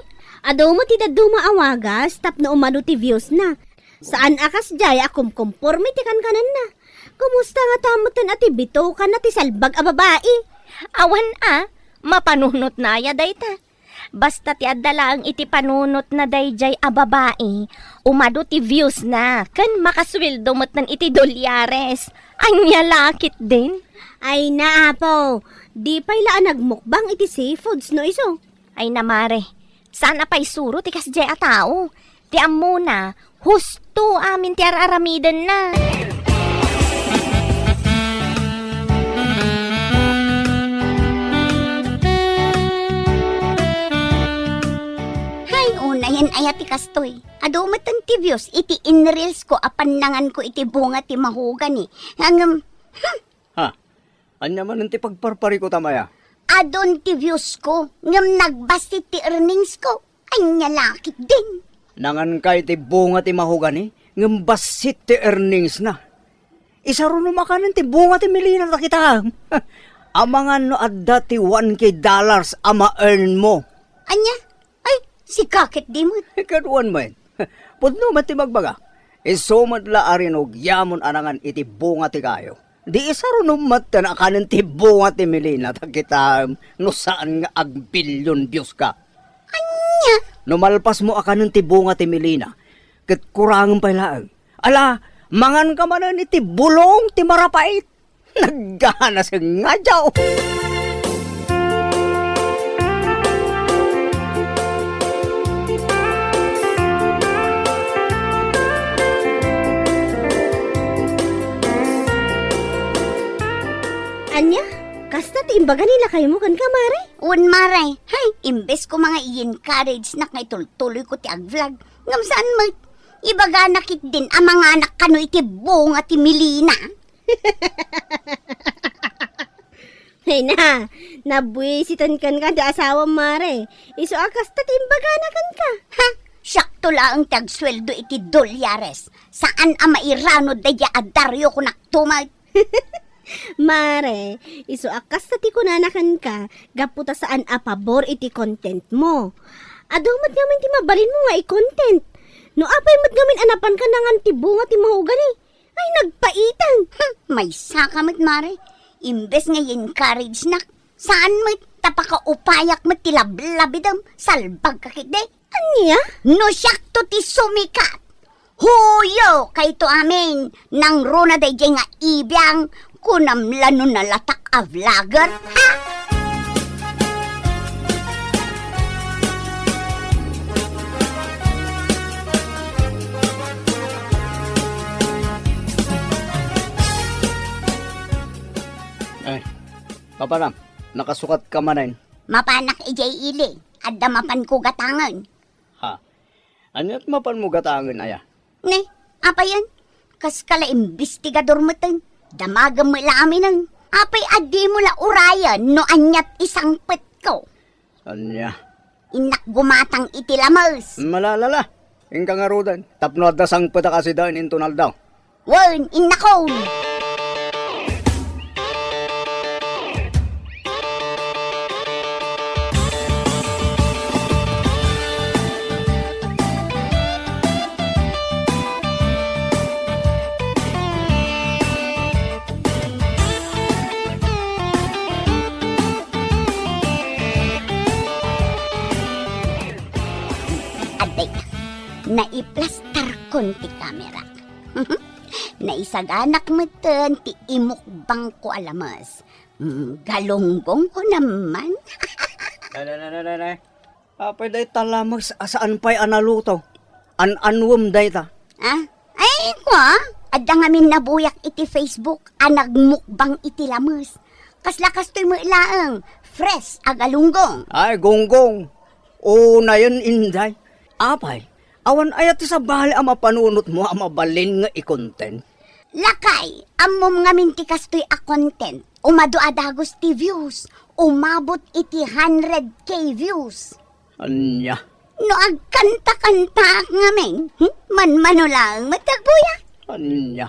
Adu met ti dadduma a wagas tapno umadu ti views na. Saan a kasdiay a kumkomporme ti kankanenna. Kumusta ngata metten a ti bitokanna ti salbag a babai? Awan a, mapanunotna aya dayta. Basta ti adda laeng iti panunotna daydiay a babai, umadu ti views na, ken makasueldo metten iti dolyares. Ania la ketdin? Ay na, apo, di pay la a nagmukbang iti seafoods no isu. Ay na, mare, saan a paisuro ti kasdiay a tao. Ti ammona, husto amin ti ar-aramidenna. Hay, unayen aya ti kastoy. Adu metten ti views iti inreels ko a pannangan ko iti bunga ti mahogani. Ngem, hmm, Ha? Ania manen ti pagparparikutam aya? Adun ti views ko, ngem nagbassit ti earnings ko. Ania la ketdin? Nanganka iti bunga ti mahogani, ngem bassit ti earnings na. Isarunom a kanen ti bunga ti milina ta kita. Amangan no adda ti one K dollars a ma-earn mo. Ania? Ay, Sika ket di met. Kaduan met. Pudno met ti magbaga. Isu met la a rinugiamon a nangan iti bunga ti kayo. Di isarunom met a kanen ti bunga ti milina, ta kitaem no saan nga agbillion Dioska. Ania? No malpasmo a kanen ti bunga ti milina, ket kurangem pay laeng. Ala, manganka manen iti bulong ti marapait. Nagganaseng nga diaw. Ania? Kasta ti imbaga ni lakaymo kenka, Mare? Wen, Mare. Hay, imbes koma nga i-encourage-nak nga itultuloyko ti ag-vlog, ngem saan met. Ibagana ketdin a manganak kano iti bunga ti milina. Hay na, nabuisitan kenka ti asawam, Mare. Isu a kasta ti imbagana kenka. Ha? Siakto laeng ti agsueldo iti dolyares. Saan a mairanud daydiay a Dario, kunak tumet. Mare, isu a kasta ti kunana kenka, gapu ta saan a pabor iti content mo. Adu met ngamin ti mabalinmo nga i-content. No apay met ngamin a napanka nangan ti bunga ti maugani, ay nagpaitan. Hmm, maysaka met, Mare. Imbes nga i-encourage-nak, saan met ta pakaupayak met ti lablabidem, salbagka ketdi. Ania? No siakto ti sumikat, huyo kayto amin, nangruna daydiay nga ibiang, kunam la no nalatak a vlogger, ha? Ay, papanam, nakasukatka manen? Mapanak idiay ili, adda mapanko gatangen. Ha? Ania't mapanmo gatangen aya? Ne, apayen? Kaska la imbestigador meten. Damagem met la aminen. Apay a dimo la urayen no ania't isangpetko? Ania? Innak gumatang iti lames. Malalala. Inka ngaruden. Tapno adda sangpetak a sidaen inton aldaw. Wen, innakon! Adda ita, naiplastarkon ti kamera. Naisaganak meten ti imukbangko a lames. Mm, galunggong ko naman. Nay, nay, nay, nay, nay, nay. Apay dayta lames a saan pay a naluto? An-anuem dayta? Ah? Ay, kua, adda ngamin nabuyak iti Facebook a nagmukbang iti lames. Kasla kastoy met laeng, fresh a galunggong. Ay, gunggong. Unayen, Inday. Apay, awan aya ti sabali a mapanunotmo a mabalin nga i-content? Lakay, ammom ngamin ti kastoy a content. Umadu a dagus ti views. Umabot iti hundred K views. Ania? No agkanta-kantaak ngamin, hmm? Manmano laeng met ti agbuyak. Ania?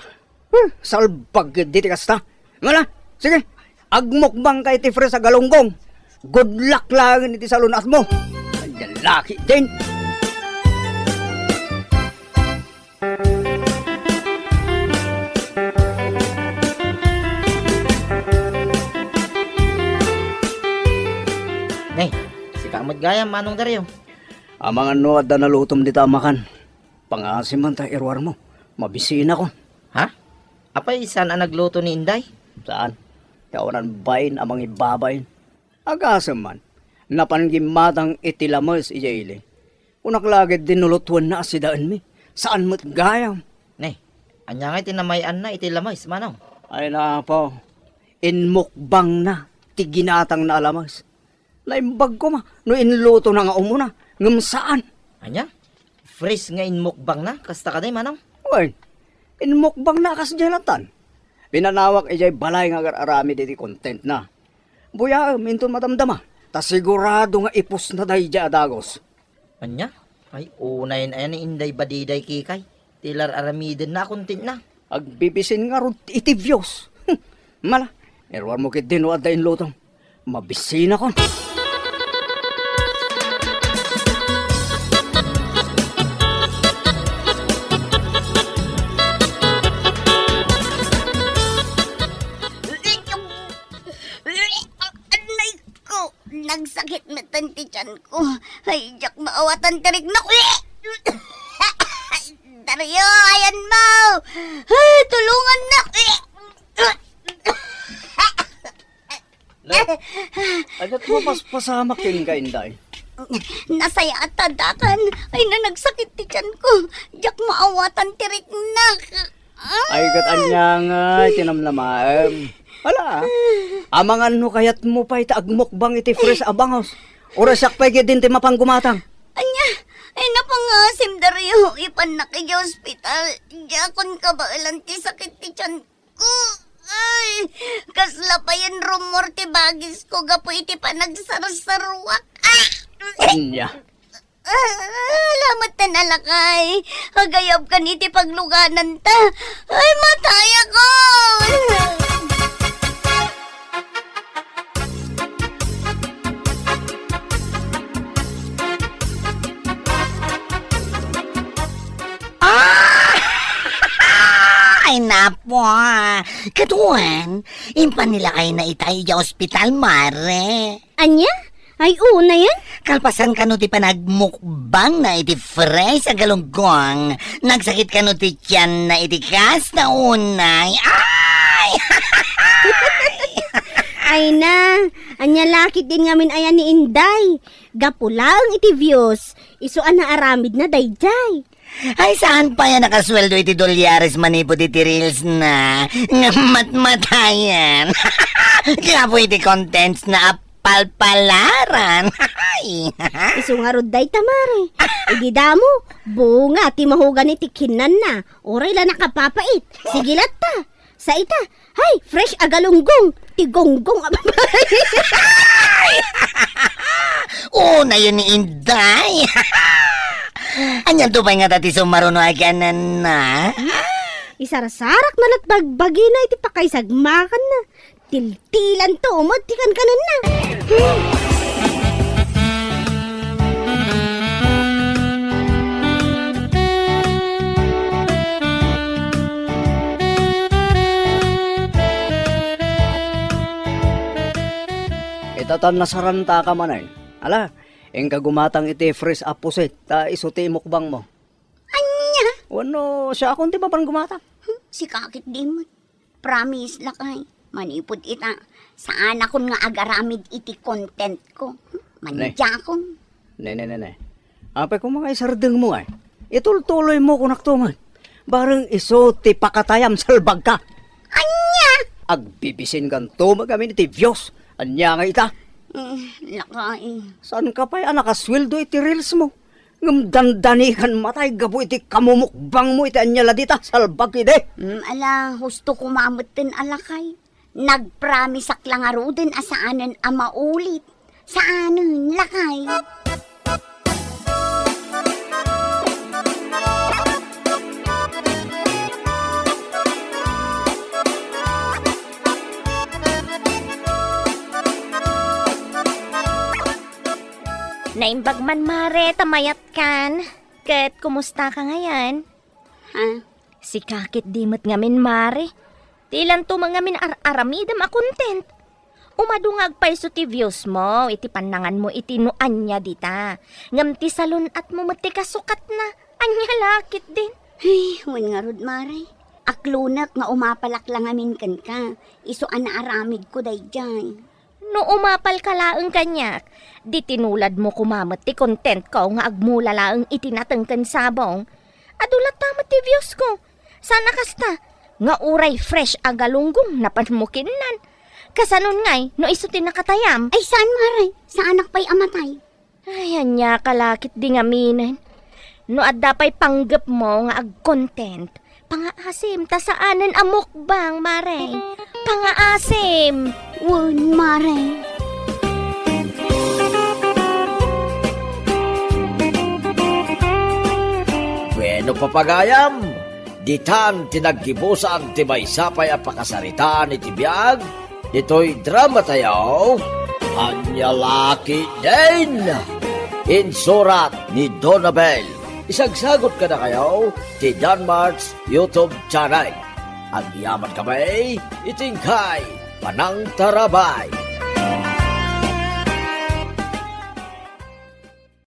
Huh, salbag ketdi ti kasta. Ngala, sige, agmukbangka iti fresh a galunggong. Good luck laeng iti salun-atmo. Ay, lalaki din. Ne, sika met gayam, Manong Dario. Amangan no adda nalutom dita a makan. Pangaasim man ta iruarmo. Mabisinakon. Ha? Apay, saan a nagluto ni Inday? Saan? Kawanan bain a mangibabain. Agasem man, napan gimmatang iti lames idiay ili. Kunak la ketdin no lutuenna a sidaenmi. Saan met gayam. Ne, ania ngay ti namay-anna iti lames, Manong? Ay, napo. Inmukbangna ti ginatangna a lames. Naimbag koma no inlutona nga umuna, ngem saan. Ania? Fresh nga inmukbangna, kasta kadi, Manong? Wen, inmukbangna a kasdiay latan. Pinanawak idiay balay nga agar-aramid iti contentna. Buyaem inton madamdama, ta sigurado nga ipusna daydiay a dagus. Ania? Ay, unayen aya ni Inday Badiday, Kikay. Ti lar-aramidenna a contentna. Agbibisin ngarud iti views. Mala, iruarmo ketdi no adda inlutom. Mabisinakon. tianko. Ay, diak maawatan ti riknak. Ay, Dario, ayanmo! Ay, tulongannak! Ay, ket mapaspasamak kenka, Inday. Nasayaat ta dakan. Ay, na nagsakit ti tianko. Diak maawatan ti riknak. Ay, ket ania ngay ti namnamaem? Ala, amangan no kayatmo pay ta agmukbang iti fresh a bangus. Uray siak pay ketdin ti mapanggumatang. Ania? Ay, napangasim, Dario. Ipannak idiay ospital. Diakon kabaelan ti sakit ti tianko. Ay, kasla pay rumor ti bagisko gapu iti panagsarsaruak. Ah! Ania? Ah, ala met ten a lakay. Agayabkan iti paglugananta. Ay, matayakon! Ah! Ay, napo. Ket wen, impan ni lakayna ita idiay ospital, Mare. Ania? Ay, unayen? Kalpasan kano ti panagmukbangna iti fresh a galunggong, nagsakit kano ti tianna iti kasta unay. Ay! Ay na, ania la ketdin ngamin aya ni Inday? Gapu laeng iti views, isu a naaramidna daydiay. Ay, saan pay a nakasueldo iti dolyares manipud iti reels na? Nga matmatayen. Gapu iti contents na a palpalaran. Ay. Isu ngarud dayta, Mare. Idi damo, bunga ti mahugan iti kinnanna. Uray la nakapapait. Sige latta. Sa ita, hay, fresh a galunggong. Ti gonggong a babae. Unayen ni Inday. Anianto pay ngata ti sumaruno a kanana? Isarsarak na lat bagbagina iti pakaisagmakanna. Tiltilanto met ti kankanenna. Ita ta nasarantaka manen. Ala, inka gumatang iti fresh a pusit, ta isu ti imukbangmo. Ania? Wenno, siakon ti mapan gumatang. Hmm, sika ketdi met. Promise, lakay. Manipud ita, saanakon nga agaramid iti contentko. Mandiakon. Ne, ne, ne, ne. Apay koma nga isardengmo ay. Itultuloymo kunak to man. Bareng isu ti pakatayam, salbagka. Ania? Agbibisinkanto met ngamin iti views. Ania nga ita? Eh, lakay. Saanka pay a nakasueldo iti reels mo? Ngem dandanikan matay gapu iti kamumukbangmo iti ania la dita, salbag idi. Mm, ala, husto koma metten a lakay. Nagpromiseak la ngaruden a saanen a maulit. Saanen, lakay. Naimbag man, Mare, ta mayatkan. Ket kumusta ka ngayan? Ha? Sika ketdi met ngamin, Mare. Dilanto met ngamin ar-aramidem a content. Umadu nga agpayso ti views mo iti pannanganmo iti no ania dita. Ngem ti salun-atmo met ti kasukatna. Ania la ketdin? Ay, wen ngarud, Mare. Aklonek nga umapalak la ngamin kenka. Isu a naaramidko daydiay. No umapalka laeng kaniak, di tinuladmo koma met ti contentko nga agmula laeng iti nateng ken sabong. Adu latta met ti viewsko. Saan a kasta, nga uray fresh a galunggong napanmo kinnan. Kasanon ngay no isu ti nakatayam? Ay, saan, Mare? Saanak pay a matay. Ay, ania ka la ketdi ngaminen. No adda pay panggepmo nga ag-content, pangaasim ta saanen a mukbang, Mare. Pangaasim. Wen, Mare. Bueno, papagayam, ditan ti naggibusan ti maysa pay a pakasaritaan iti biag ditoy dramatayo, Ania La Ketdin. Insurat ni Donabel. Isagsagot kadakayo ti Danmart's YouTube channel. Agyamankami iti inkay panangtarabay.